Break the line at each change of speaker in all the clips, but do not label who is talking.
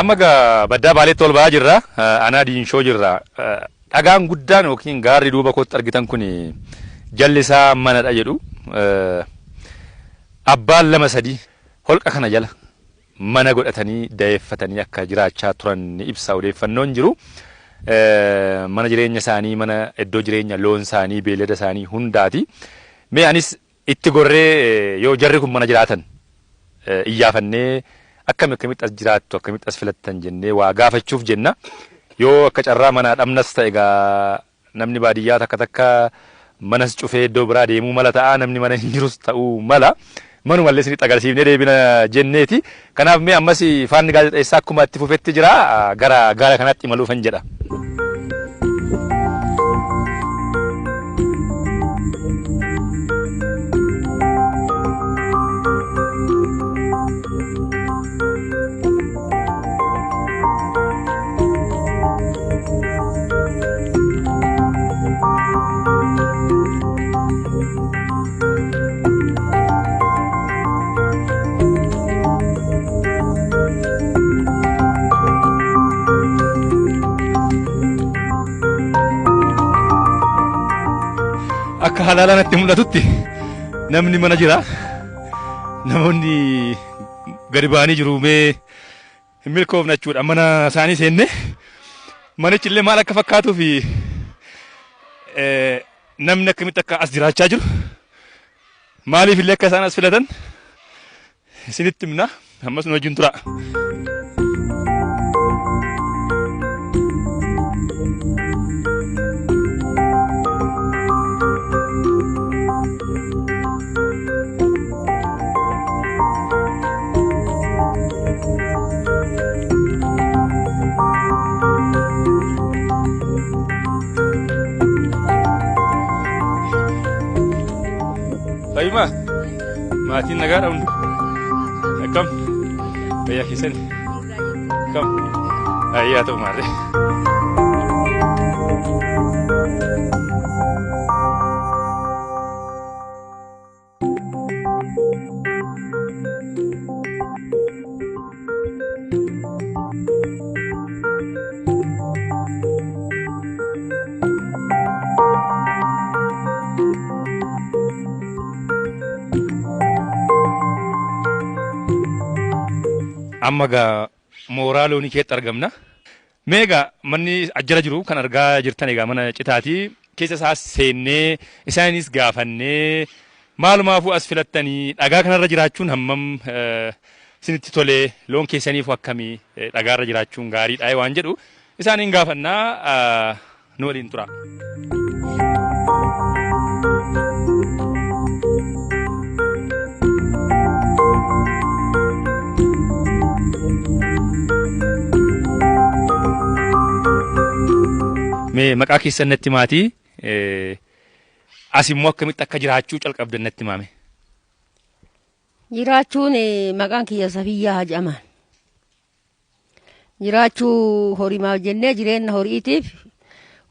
Amma egaa baddaa Baaleetti ol ba'aa jirra. Aanaa Diinshoo jirra. Dhagaan guddaan yookiin gaarri duuba kootti argitan kun jalli isaa manadha jedhu. Abbaan lama sadii holqa kana jala mana godhatanii dayeeffatanii akka jiraachaa turan ni ibsa odeeffannoon jiru. Mana jireenya isaanii, mana iddoo jireenya loon isaanii, beeylada isaanii hundaati. Mee anis itti gorree yoo jarri kun mana jiraatan iyyaafannee akkami akkamitti as jiraattu akkamitti as filattan jennee waa gaafachuuf jenna. Yoo akka carraa manaa dhabnas ta'e egaa namni baadiyyaa takka takka manas cufee iddoo biraa deemuu mala ta'a namni mana hin jirus ta'uu mala. Manumallee isinitti agarsiifnee deebina jenneeti. Kanaaf mee ammas faanni gaazexeessaa akkuma itti fufetti jira gara gaara kanaatti imaluufan jedha. Akka halaala natti mul'atutti namni mana jira. Namoonni gadi ba'anii jiru mee hin milkoofna jechuudha. Mana isaanii seenne manichi illee maal akka fakkaatuu fi namni akkamitti akka as jiraachaa jiru maaliif illee akka isaan as filatan isinitti himna. Ammas nu wajjin tura. Fayyuma maatiin nagaadha hundi akkam fayyaa keessani akkam ayyaa ta'u maarree. Amma egaa mooraa loonii keetti argamna. Mee egaa manni ajjala jiru kan argaa jirtan egaa mana citaati. Keessa isaas seennee isaanis gaafannee maalumaafuu as filattanii dhagaa kanarra jiraachuun hammam isinitti tolee loon keessaniifuu akkamii dhagaarra jiraachuun gaariidha waan jedhu isaaniin gaafannaa nu waliin tura. Mee maqaa keessan natti himaatii as immoo akkamitti akka jiraachuu calqabdan natti himaame.
Jiraachuun maqaan kiyya Safiyyaa Hajamaan. Jiraachuu horimaaf jennee jireenya horiitiif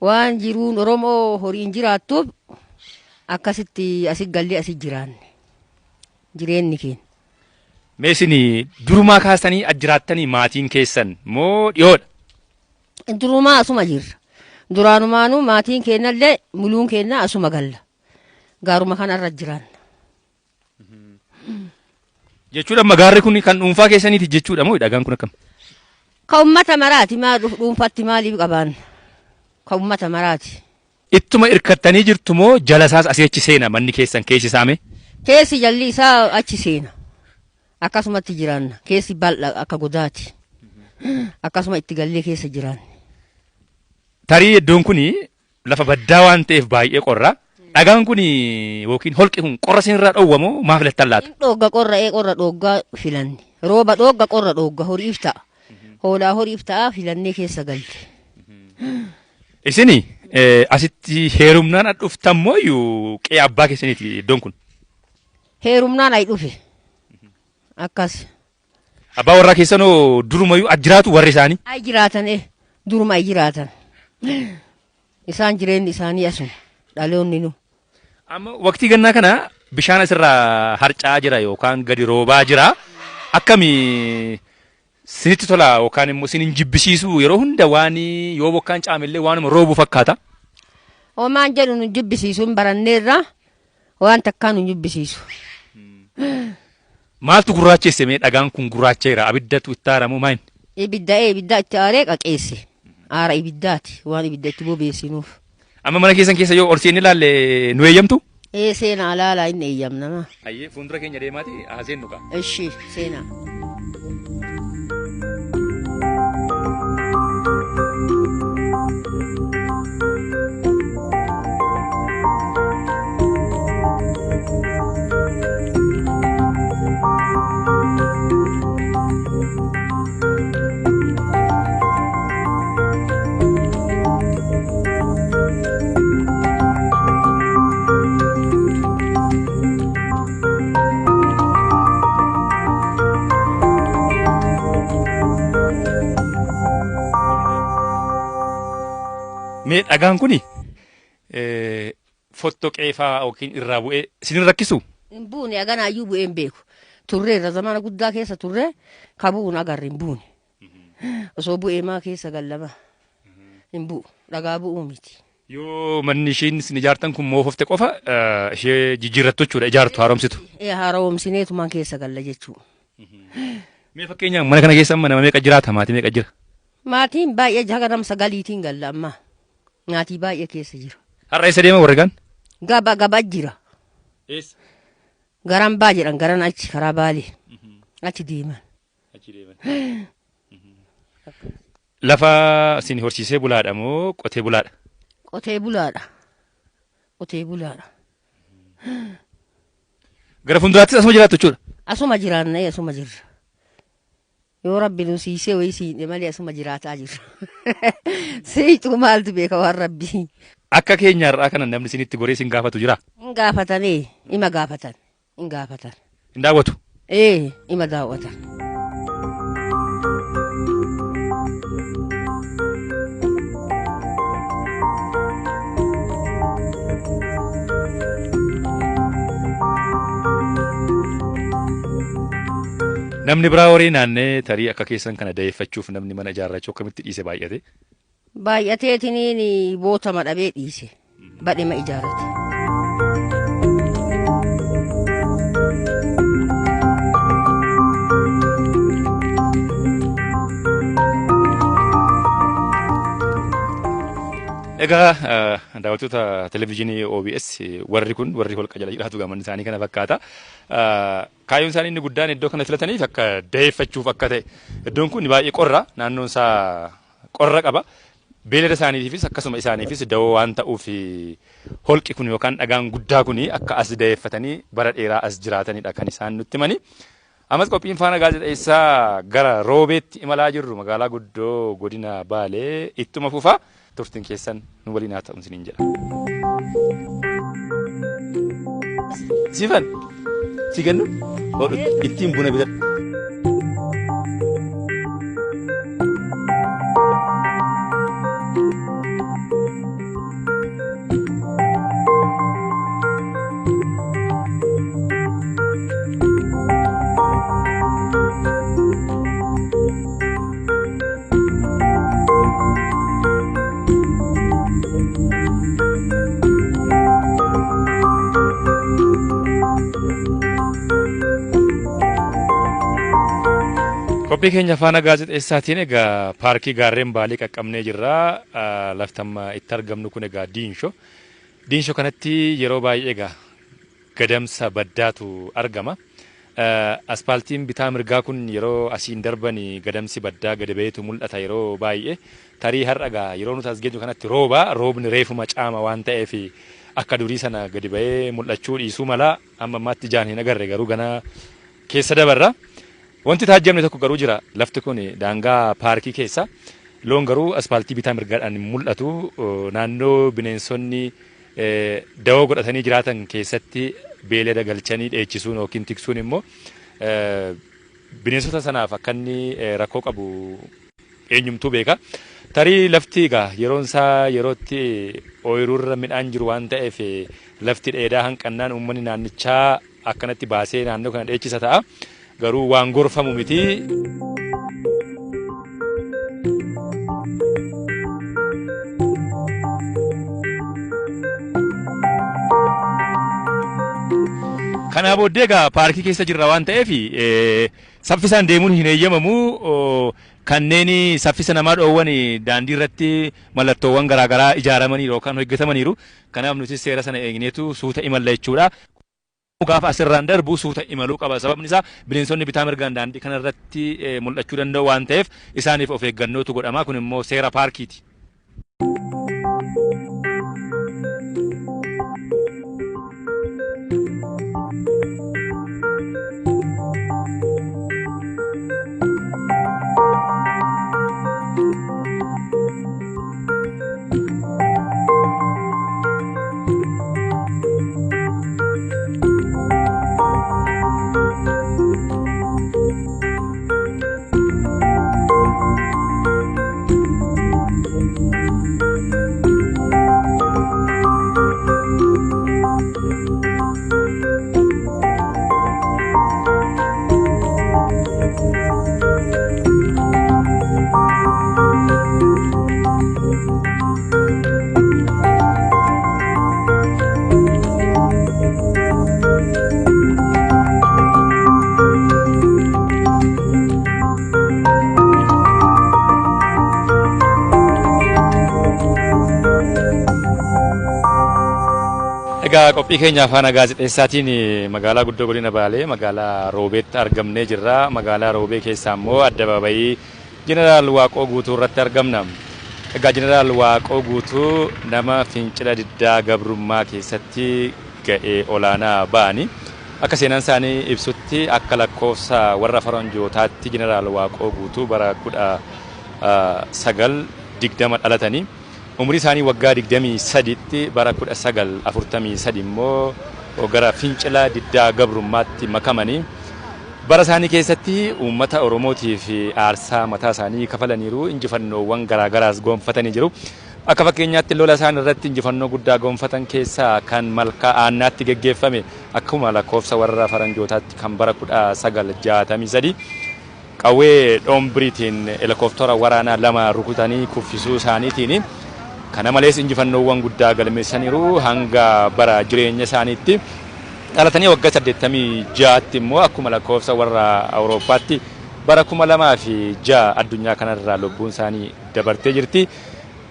waan jiruun Oromoo horiin jiraattuuf akkasitti asi gallee asi jiraanne jireenyi keenya.
Mee isin durumaa kaastanii as jiraattanii maatiin keessan moo dhiyoodha?
Durumaa asuma jirra. Duraanumaanuu maatiin keenyallee muluun keenya asuma galla. Gaaruma kanarra jiraanna.
Jechuudha amma gaarri kun kan dhuunfaa keessaniiti jechuudha moo dhagaan kun akkam?
Ka ummata maraati maa dhuunfatti maaliif qabaan? Ka ummata maraati.
Ittuma irkattanii jirtu moo jala isaas asii achi seena manni keessan keessi isaa mee?
Keessi jalli isaa achi seena. Akkasumatti jiraanna. Keessi bal'a akka godaati. Akkasuma itti gallee keessa jiraanne.
Tarii iddoon kun Lafa baddaa waan ta'eef baay'ee qorra. Dhagaan kun yookiin holqi kun qorra isinirraa dhowwa moo maa filattan laata?
Hin dhoogga qorra ee qorra dhooggaa filanne. Rooba dhoogga qorra dhoogga horiif ta'a. Hoolaa horiif ta'a filannee keessa galle.
Isin asitti heerumnaan as dhuftan moo iyyuu qe'ee abbaa keessaniiti iddoon kun?
Heerumnaan ay dhufe. Akkas.
Abbaa warraa keessanoo durumayyuu as jiraatu warri isaanii?
Ay jiraatan eh duruma ay jiraatan. Isaan jireenyi isaanii asuma dhaloonni nu.
Amma waqtii gannaa kana bishaan asirraa harca'aa jira yookaan gadi roobaa jira. Akkami Sinitti tola yookaan immoo sin hin jibbisiisu yeroo hunda waan yoo bokkaan caamellee waanuma roobu fakkaata.
Homaan jedhu nu jibbisiisu hin baranneerra waan takkaa nu jibbisiisu.
Maaltu gurraacheesse mee dhagaan kun gurraacheera abiddatu itti aaramu maal?
Ibidda ee ibidda itti aaree qaqeesse. Aara ibiddaati waan ibidda itti bobeessinuuf.
Amma mana keessan keessa yoo ol seenne ilaalle nu eeyyamtu?
Ee seenaa laalaa inni eeyyamnama.
Ayyee fuuldura keenya deemaati haa seennu kaa.
Ishi seenaa.
Mee dhagaan kuni fottoqee faa yookiin irraa bu'ee isin rakkisu?
Hin buune aganaayyuu bu'ee hin beeku. Turreerra zamana guddaa keessa turre ka bu'uun agarre hin buune. Osoo bu'ee maa keessa gallama. Hin bu'u dhagaa bu'uu miti.
Yoo manni ishiin isin ijaartan kun moofofte qofa ishee jijjiirrattu jechuudha ijaartu haaromsitu.
Ee haaromsineetumaan keessa galla jechuudha.
Mee fakkeenyaaf mana kana keessa amma nama meeqa jiraata maatii meeqa jira?
Maatiin baay'ee haga nama sagaliitiin galla amma. Maatii baay'ee keessa jira.
Har'a eessa deema warri kaan?
Gaba gaba jira.
Eessa?
Garan baa jedhan garan achi karaa baalee. Achi deeman.
Achi deeman. Lafa isin horsiisee bulaadha moo qotee bulaadha?
Qotee bulaadha. Qotee bulaadha.
Gara fuulduraattis asuma jiraattu jechuudha.
Asuma jiraanna asuma jirra. Yoo rabbi nu siisee wayii siidhe malee asuma jiraataa jirra. Siituu maaltu beeka waan rabbii.
Akka keenya har'aa kana namni isinitti goree isin gaafatu jira?
Hin gaafatanii ima gaafatan hin gaafatan.
Hin daawwatu?
Ee ima daawwatan.
Namni biraa horii naannee tarii akka keessan kana da'eeffachuuf namni mana ijaarrachuu akkamitti dhiise baay'ate?
Baay'ateetiniin bootama dhabee dhiise. Badhema ijaarrate.
Egaa daawwattoota televizyiinii OBS warri kun warri holqa jala jiraatu gamanni isaanii kana fakkaata. Kaayyoon isaanii inni guddaan iddoo kana filataniif akka da'eeffachuuf akka ta'e iddoon kun baay'ee qorra naannoon isaa qorra qaba. Beelada isaaniitiifis akkasuma isaaniifis dawoo waan ta'uuf holqi kun yookaan dhagaan guddaa kun akka as da'eeffatanii bara dheeraa as jiraatanidha kan isaan nutti himani. Ammas qophiin faana gaazexeessaa gara Roobeetti imalaa jirru magaalaa guddoo godina Baalee ittuma fufa. Turtiin keessan nu waliin haa ta'u isiniin jedha. Siifan si kennu ittiin buna bitadhu. Qophii keenya faana gaazexeessaatiin egaa paarkii gaarreen Baalee qaqqabnee jirra. Lafti amma itti argamnu kun egaa Diinsho. Diinsho kanatti yeroo baay'ee egaa gadamsa baddaatu argama. Aspaaltiin bitaa mirgaa kun yeroo asiin darban gadamsi baddaa gadi ba'eetu mul'ata yeroo baay'ee. Tarii har'a egaa yeroo nuti as geenyu kanatti rooba roobni reefuma caama waan ta'eef akka durii sana gadi ba'ee mul'achuu dhiisuu mala amma ammaatti ijaan hin agarre garuu gana keessa dabarra. Wanti taajjabne tokko garuu jira. Lafti kun daangaa paarkii keessa. Loon garuu aspaaltii bitaa mirgaadhaan hin mul'atu. Naannoo bineensonni dawoo godhatanii jiraatan keessatti beelada galchanii dheechisuun yookiin tiksuun immoo bineensota sanaaf akka inni rakkoo qabu eenyumtuu beeka. Tarii lafti egaa yeroon isaa yerootti ooyiruurra midhaan jiru waan ta'eef lafti dheedaa hanqannaan uummanni naannichaa akkanatti baasee naannoo kana dheechisa ta'a. Garuu waan gorfamu miti. Kanaa booddee egaa paarkii keessa jirra waan ta'eef saffisaan deemuun hin eeyyamamu. Kanneen saffisa namaa dhoowwan daandii irratti mallattoowwan garaagaraa ijaaramaniiru yookaan hojjetamaniiru. Kanaaf nuti seera sana eegneetu suuta imalla jechuudha. Gaafa asirraan darbu suuta imaluu qaba. Sababni isaa bineensonni bitaa mirgaan daandii kanarratti mul'achuu danda'u waan ta'eef isaaniif of eeggannootu godhama. Kun immoo seera paarkiiti. Egaa qophii keenya Faanaa Gaazexeessaatiin magaalaa guddoo godina Baalee magaalaa Roobeetti argamnee jirra. Magaalaa Roobee keessaa immoo addabaabayii Jeneraal Waaqoo Guutuu irratti argamna. Egaa Jeneraal Waaqoo Guutuu nama fincila diddaa gabrummaa keessatti ga'ee olaanaa ba'ani. Akka seenaan isaanii ibsutti akka lakkoofsa warra faranjootaatti Jeneraal Waaqoo Guutuu bara 1920 dhalatanii. Umurii isaanii waggaa 23tti bara 1943 immoo gara fincila diddaa gabrummaatti makamanii bara isaanii keessatti uummata Oromootiif aarsaa mataa isaanii kafalaniiru injifannoowwan garaagaraas gonfatanii jiru. Akka fakkeenyaatti lola isaan irratti injifannoo guddaa gonfatan keessaa kan Malkaa Aannaatti geggeeffame akkuma lakkoofsa warra faranjootaatti kan bara 1963 qawwee dhoombiriitiin helikooftara waraanaa lama rukutanii kuffisuu isaaniitiin kana malees injifannoowwan guddaa galmeessaniiru hanga bara jireenya isaaniitti. Dhalatanii waggaa 86tti immoo akkuma lakkoofsa warra Awurooppaatti bara 2006 addunyaa kanarraa lubbuun isaanii dabartee jirti.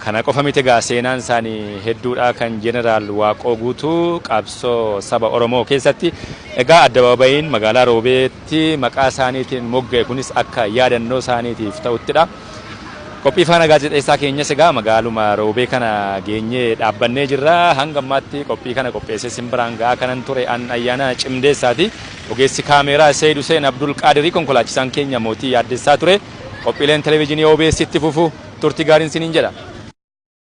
Kana qofa miti egaa seenaan isaanii hedduudha kan Jeneraal Waaqoo Guutuu qabsoo saba Oromoo keessatti. Egaa addabaabayiin magaalaa Roobeetti maqaa isaaniitiin mogga'e kunis akka yaadannoo isaaniitiif ta'uttidha. Qophii Faana Gaazexeessaa keenyas egaa magaaluma Roobee kana geenyee dhaabbannee jirra. Hanga ammaatti qophii kana qopheessee simbiraan ga'aa kanan ture an Ayyaanaa Cimdeessaati. Ogeessi kaameeraa Seeyid Huseen Abdul Qaadirii konkolaachisaan keenya Mootii Yaaddessaa ture. Qophiileen televijiinii OBS itti fufu. Turtii gaariin siniin jedha.